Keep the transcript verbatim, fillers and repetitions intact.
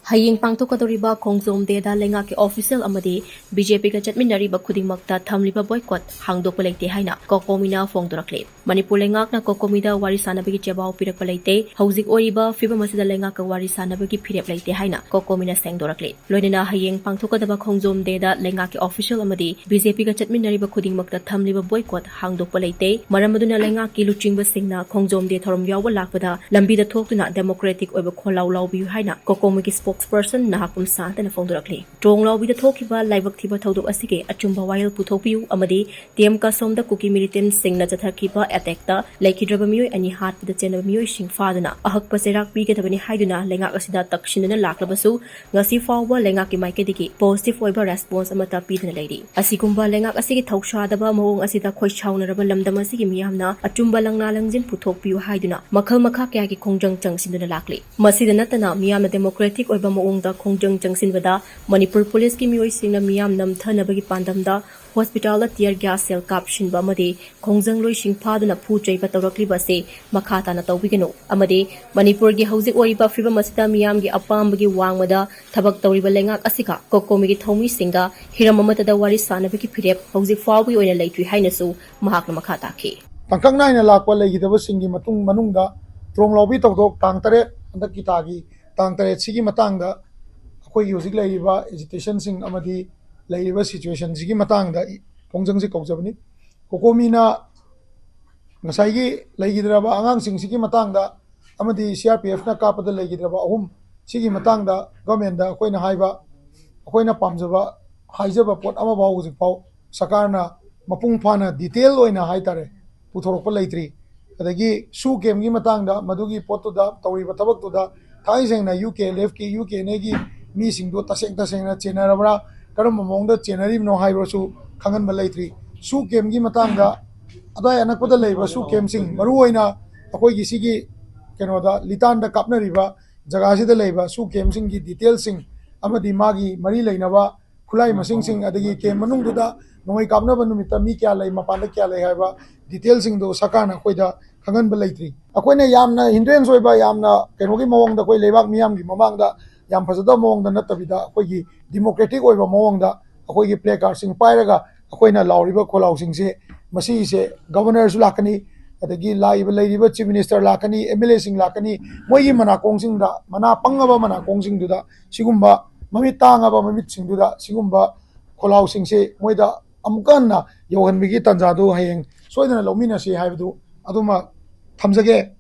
ꯍꯌꯦꯡ ꯄꯥꯡꯊꯣꯛꯀꯗꯧꯔꯤꯕ ꯈꯣꯡꯖꯣꯝ ꯗꯦꯗ ꯂꯩꯉꯥꯛꯀꯤ ꯑꯣꯐꯤꯁꯤꯌꯦꯜ ꯑꯃꯗꯤ ꯕꯤ ꯖꯦ ꯄꯤꯒ ꯆꯠꯃꯤꯟꯅꯔꯤꯕ ꯈꯨꯗꯤꯡꯃꯛꯇ ꯊꯝꯂꯤꯕ ꯕꯣꯏꯀꯣꯠ ꯍꯥꯡꯗꯣꯛꯄ ꯂꯩꯇꯦ ꯍꯥꯏꯅ ꯀꯣꯀꯣꯃꯤꯅ ꯐꯣꯡꯗꯣꯔꯛꯂꯤ꯫ ꯃꯅꯤꯄꯨꯔ ꯂꯩꯉꯥꯛꯅ ꯀꯣꯀꯣꯃꯤꯗ ꯋꯥꯔꯤ ꯁꯥꯟꯅꯕꯒꯤ ꯆꯦꯕꯥꯎ ꯄꯤꯔꯛꯄ ꯂꯩꯇꯦ꯫ ꯍꯧꯖꯤꯛ ꯑꯣꯏꯔꯤꯕ ꯐꯤꯕꯝ ꯑꯁꯤꯗ ꯂꯩꯉꯥꯛꯀ ꯋꯥꯔꯤ ꯁꯥꯟꯅꯕꯒꯤ ꯐꯤꯔꯦꯞ ꯂꯩꯇꯦ ꯍꯥꯏꯅ ꯀꯣꯀꯣꯃꯤꯅ ꯁꯦꯡꯗꯣꯔꯛꯂꯤ꯫ ꯂꯣꯏꯅꯅ ꯍꯌꯦꯡ ꯄꯥꯡꯊꯣꯛꯀꯗꯕ ꯈꯣꯡꯖꯣꯝ ꯗꯦꯗ ꯂꯩꯉꯥꯛꯀꯤ ꯑꯣꯐꯤꯁꯤꯌꯦꯜ ꯑꯃꯗꯤ ꯕꯤ ꯖꯦ ꯄꯤꯒ ꯆꯠꯃꯤꯟꯅꯔꯤꯕ ꯈꯨꯗꯤꯡꯃꯛꯇ ꯊꯝꯂꯤꯕ ꯕꯣꯏꯀꯣꯠ ꯍꯥꯡꯗꯣꯛꯄ ꯂꯩꯇꯦ꯫ ꯃꯔꯝ ꯑꯗꯨꯅ ꯂꯩꯉꯥꯛꯀꯤ ꯂꯨꯆꯤꯡꯕꯁꯤꯡꯅ ꯈꯣꯡꯖꯣꯝ ꯗꯦ ꯊꯧꯔꯝ ꯌꯥꯎꯕ ꯂꯥꯛꯄꯗ ꯂꯝꯕꯤꯗ ꯊꯣꯛꯇꯨꯅ ꯗꯦꯃꯣꯀ꯭ꯔꯦꯇꯤꯛ ꯑꯣꯏꯕ ꯈꯣꯜꯂꯥꯎ ꯂꯥꯎꯕꯤꯌꯨ ꯍꯥꯏꯅ ꯀꯣꯀꯣꯃꯤꯒꯤ ꯁ꯭ꯄꯣꯛꯁ ꯄꯔꯁꯟ ꯅꯍꯥꯛꯄꯝ ꯁꯥꯟꯇꯅ ꯐꯣꯡꯗꯣꯔꯛꯂꯤ꯫ ꯇ꯭ꯔꯣꯡ ꯂꯥꯎꯕꯤꯗ ꯊꯣꯛꯈꯤꯕ ꯂꯥꯏꯕꯛ ꯊꯤꯕ ꯊꯧꯗꯣꯛ ꯑꯁꯤꯒꯤ ꯑꯆꯨꯝꯕ ꯋꯥꯌꯦꯜ ꯄꯨꯊꯣꯛꯄꯤꯌꯨ ꯑꯃꯗꯤ ꯇꯤ ꯑꯦꯝ ꯀꯥꯁꯣꯝꯗ ꯀꯨꯀꯤ ꯃꯤꯂꯤꯇꯦꯟꯠꯁꯤꯡꯅ ꯆꯠꯊꯈꯤꯕ ꯑꯦꯇꯦꯛꯇ ꯂꯩꯈꯤꯗ꯭ꯔꯕ ꯃꯤꯑꯣꯏ ꯑꯅꯤ ꯍꯥꯠꯄꯗ ꯆꯦꯟꯅꯕ ꯃꯤꯑꯣꯏꯁꯤꯡ ꯐꯥꯗꯨꯅ ꯑꯍꯛꯄ ꯆꯩꯔꯥꯛ ꯄꯤꯒꯗꯕꯅꯤ ꯍꯥꯏꯗꯨꯅ ꯂꯩꯉꯥꯛ ꯑꯁꯤꯗ ꯇꯛꯁꯤꯟꯗꯨꯅ ꯂꯥꯛꯂꯕꯁꯨ, ꯉꯁꯤ ꯐꯥꯎꯕ ꯂꯩꯉꯥꯛꯀꯤ ꯃꯥꯏꯀꯩꯗꯒꯤ ꯄꯣꯖꯤꯇꯤꯚ ꯑꯣꯏꯕ ꯔꯦꯁꯄꯣꯟꯁ ꯑꯃꯠꯇ ꯄꯤꯗꯨꯅ ꯂꯩꯔꯤ꯫ ꯑꯁꯤꯒꯨꯝꯕ ꯂꯩꯉꯥꯛ ꯑꯁꯤꯒꯤ ꯊꯧꯁꯥꯗꯕ ꯃꯑꯣꯡ ꯑꯁꯤꯗ ꯈꯣꯏꯁꯥꯎꯅꯔꯕ ꯂꯝꯗꯝ ꯑꯁꯤꯒꯤ ꯃꯤꯌꯥꯝꯅ ꯑꯆꯨꯝꯕ ꯂꯪꯂꯥ ꯂꯪꯖꯤꯟ ꯄꯨꯊꯣꯛꯄꯤꯌꯨ ꯍꯥꯏꯗꯨꯅ ꯃꯈꯜ ꯃꯈꯥ ꯀꯌꯥꯒꯤ ꯈꯣꯡꯖꯪ ꯆꯪꯁꯤꯟꯗꯨꯅ ꯂꯥꯛꯂꯤ꯫ ꯃꯁꯤꯗ ꯅꯠꯇꯅ ꯃꯤꯌꯥꯝꯅ ꯗꯦꯃꯣꯀ꯭ꯔꯦꯇꯤꯛ ꯑꯣꯏꯕ ꯃꯑꯣꯡꯗ ꯈꯣꯡꯖꯪ ꯆꯪꯁꯤꯟꯕꯗ ꯃꯅꯤꯄꯨꯔ ꯄꯨꯂꯤꯁꯀꯤ ꯃꯤꯑꯣꯏꯁꯤꯡꯅ ꯃꯤꯌꯥꯝ ꯅꯝꯊꯅꯕꯒꯤ ꯄꯥꯟꯗꯝꯗ ꯍꯣꯁꯄꯤꯇꯥꯜꯗ ꯇꯤꯌꯔ ꯒ꯭ꯌꯥꯁ ꯁꯦꯜ ꯀꯥꯞꯁꯤꯟꯕ ꯑꯃꯗꯤ ꯈꯣꯡꯖꯪꯂꯣꯏꯁꯤꯡ ꯐꯥꯗꯨꯅ ꯐꯨ ꯆꯩꯕ ꯇꯧꯔꯛꯂꯤꯕ ꯑꯁꯤ ꯃꯈꯥ ꯇꯥꯅ ꯇꯧꯕꯤꯒꯅꯨ ꯑꯃꯗꯤ ꯃꯅꯤꯄꯨꯔꯒꯤ ꯍꯧꯖꯤꯛ ꯑꯣꯏꯔꯤꯕ ꯐꯤꯕꯝ ꯑꯁꯤꯗ ꯃꯤꯌꯥꯝꯒꯤ ꯑꯄꯥꯝꯕꯒꯤ ꯋꯥꯡꯃꯗ ꯊꯕꯛ ꯇꯧꯔꯤꯕ ꯂꯩꯉꯥꯛ ꯑꯁꯤꯒ ꯀꯣꯀꯣꯃꯤꯒꯤ ꯊꯧꯃꯤꯁꯤꯡꯒ ꯍꯤꯔꯝ ꯑꯃꯠꯇꯗ ꯋꯥꯔꯤ ꯁꯥꯟꯅꯕꯒꯤ ꯐꯤꯔꯦꯞ ꯍꯧꯖꯤꯛ ꯐꯥꯎꯕꯒꯤ ꯑꯣꯏꯅ ꯂꯩꯇ꯭ꯔꯤ ꯍꯥꯏꯅꯁꯨ ꯃꯍꯥꯛꯅ ꯃꯈꯥ ꯇꯥꯈꯤ꯫ ꯄꯥꯡꯀꯛ ꯅꯥꯏꯅ ꯂꯥꯛꯄ ꯂꯩꯈꯤꯗꯕꯁꯤꯡꯒꯤ ꯃꯇꯨꯡ ꯃꯅꯨꯡꯗ ꯇ꯭ꯔꯣꯡ ꯂꯥꯎꯕꯤ ꯊꯧꯗꯣꯛ ꯇꯥꯡ ꯇꯔꯦꯠ, ꯍꯟꯗꯛꯀꯤ ꯊꯥꯒꯤ ꯇꯥꯡ ꯇꯔꯦꯠꯁꯤꯒꯤ ꯃꯇꯥꯡꯗ ꯑꯩꯈꯣꯏꯒꯤ ꯍꯧꯖꯤꯛ ꯂꯩꯔꯤꯕ ꯑꯦꯖꯤꯇꯦꯁꯟꯁꯤꯡ ꯑꯃꯗꯤ ꯂꯩꯔꯤꯕ ꯁꯤꯆꯨꯋꯦꯁꯟꯁꯤꯒꯤ ꯃꯇꯥꯡꯗ ꯈꯣꯡꯖꯪꯁꯤ ꯀꯧꯖꯕꯅꯤ꯫ ꯀꯣꯀꯣꯃꯤꯅ ꯉꯁꯥꯏꯒꯤ ꯂꯩꯈꯤꯗ꯭ꯔꯕ ꯑꯉꯥꯡꯁꯤꯡꯁꯤꯒꯤ ꯃꯇꯥꯡꯗ ꯑꯃꯗꯤ ꯁꯤ ꯑꯥꯔ ꯄꯤ ꯑꯦꯐꯅ ꯀꯥꯞꯄꯗ ꯂꯩꯈꯤꯗ꯭ꯔꯕ ꯑꯍꯨꯝ ꯁꯤꯒꯤ ꯃꯇꯥꯡꯗ ꯒꯚꯔꯟꯃꯦꯟꯗ ꯑꯩꯈꯣꯏꯅ ꯍꯥꯏꯕ, ꯑꯩꯈꯣꯏꯅ ꯄꯥꯝꯖꯕ, ꯍꯥꯏꯖꯕ ꯄꯣꯠ ꯑꯃꯐꯥꯎ ꯍꯧꯖꯤꯛꯐꯥꯎ ꯁꯔꯀꯥꯔꯅ ꯃꯄꯨꯡ ꯐꯥꯅ ꯗꯤꯇꯦꯜ ꯑꯣꯏꯅ ꯍꯥꯏꯇꯥꯔꯦ ꯄꯨꯊꯣꯔꯛꯄ ꯂꯩꯇ꯭ꯔꯤ꯫ ꯑꯗꯒꯤ ꯁꯨ ꯀꯦꯝꯒꯤ ꯃꯇꯥꯡꯗ ꯃꯗꯨꯒꯤ ꯄꯣꯠꯇꯨꯗ ꯇꯧꯔꯤꯕ ꯊꯕꯛꯇꯨꯗ ꯊꯥꯡꯃꯩ ꯁꯦꯡꯅ ꯌꯨ ꯀꯦ ꯑꯦꯜ ꯑꯦꯐꯀꯤ, ꯌꯨ ꯀꯦ ꯑꯦꯟ ꯑꯦꯒꯤ ꯃꯤꯁꯤꯡꯗꯣ ꯇꯁꯦꯡ ꯇꯁꯦꯡꯅ ꯆꯦꯟꯅꯔꯕ꯭ꯔꯥ, ꯀꯔꯝꯕ ꯃꯑꯣꯡꯗ ꯆꯦꯟꯅꯔꯤꯕꯅꯣ ꯍꯥꯏꯕꯁꯨ ꯈꯪꯍꯟꯕ ꯂꯩꯇ꯭ꯔꯤ꯫ ꯁꯨ ꯀꯦꯝꯒꯤ ꯃꯇꯥꯡꯗ ꯑꯗ꯭ꯋꯥꯏ ꯑꯅꯛꯄꯗ ꯂꯩꯕ ꯁꯨ ꯀꯦꯝꯁꯤꯡ, ꯃꯔꯨꯑꯣꯏꯅ ꯑꯩꯈꯣꯏꯒꯤ ꯁꯤꯒꯤ ꯀꯩꯅꯣꯗ ꯂꯤꯇꯥꯟꯗ ꯀꯥꯞꯅꯔꯤꯕ ꯖꯒꯥꯁꯤꯗ ꯂꯩꯕ ꯁꯨ ꯀꯦꯝꯁꯤꯡꯒꯤ ꯗꯤꯇꯦꯜꯁꯤꯡ ꯑꯃꯗꯤ ꯃꯥꯒꯤ ꯃꯔꯤ ꯂꯩꯅꯕ ꯈꯨꯠꯂꯥꯏ ꯃꯁꯤꯡꯁꯤꯡ, ꯑꯗꯒꯤ ꯀꯦꯝ ꯃꯅꯨꯡꯗꯨꯗ ꯅꯣꯡꯃꯩ ꯀꯥꯞꯅꯕ ꯅꯨꯃꯤꯠꯇ ꯃꯤ ꯀꯌꯥ ꯂꯩ, ꯃꯄꯥꯟꯗ ꯀꯌꯥ ꯂꯩ ꯍꯥꯏꯕ ꯗꯤꯇꯦꯜꯁꯤꯡꯗꯣ ꯁꯔꯀꯥꯔꯅ ꯑꯩꯈꯣꯏꯗ ꯈꯪꯍꯟꯕ ꯂꯩꯇ꯭ꯔꯤ꯫ ꯑꯩꯈꯣꯏꯅ ꯌꯥꯝꯅ ꯍꯤꯟꯗ꯭ꯔꯦꯟꯁ ꯑꯣꯏꯕ, ꯌꯥꯝꯅ ꯀꯩꯅꯣꯒꯤ ꯃꯑꯣꯡꯗ ꯑꯩꯈꯣꯏ ꯂꯩꯕꯥꯛ ꯃꯤꯌꯥꯝꯒꯤ ꯃꯃꯥꯡꯗ ꯌꯥꯝ ꯐꯖꯗꯕ ꯃꯑꯣꯡꯗ ꯅꯠꯇꯕꯤꯗ, ꯑꯩꯈꯣꯏꯒꯤ ꯗꯤꯃꯣꯀ꯭ꯔꯦꯇꯤꯛ ꯑꯣꯏꯕ ꯃꯑꯣꯡꯗ ꯑꯩꯈꯣꯏꯒꯤ ꯄ꯭ꯂꯦ ꯀꯥꯔꯗꯁꯤꯡ ꯄꯥꯏꯔꯒ ꯑꯩꯈꯣꯏꯅ ꯂꯥꯎꯔꯤꯕ ꯈꯣꯜꯂꯥꯎꯁꯤꯡꯁꯦ, ꯃꯁꯤꯁꯦ ꯒꯕꯔꯅꯔꯁꯨ ꯂꯥꯛꯀꯅꯤ, ꯑꯗꯒꯤ ꯂꯥꯛꯏꯕ, ꯂꯩꯔꯤꯕ ꯆꯤꯐ ꯃꯤꯅꯤꯁꯇꯔ ꯂꯥꯛꯀꯅꯤ, ꯑꯦꯝ ꯑꯦꯜ ꯑꯦꯁꯤꯡ ꯂꯥꯛꯀꯅꯤ, ꯃꯣꯏꯒꯤ ꯃꯅꯥꯀꯣꯡꯁꯤꯡꯗ, ꯃꯅꯥ ꯄꯪꯉꯕ ꯃꯅꯥꯀꯣꯡꯁꯤꯡꯗꯨꯗ, ꯁꯤꯒꯨꯝꯕ ꯃꯃꯤꯠ ꯇꯥꯡꯉꯕ ꯃꯃꯤꯠꯁꯤꯡꯗꯨꯗ ꯁꯤꯒꯨꯝꯕ ꯈꯣꯜꯂꯥꯎꯁꯤꯡꯁꯦ ꯃꯣꯏꯗ ꯑꯃꯨꯛꯀ ꯍꯟꯅ ꯌꯧꯍꯟꯕꯒꯤ ꯇꯥꯟꯖꯥꯗꯨ ꯍꯌꯦꯡ ꯁꯣꯏꯗꯅ ꯂꯧꯃꯤꯟꯅꯁꯤ ꯍꯥꯏꯕꯗꯨ ꯑꯗꯨꯃ ꯊꯝꯖꯒꯦ꯫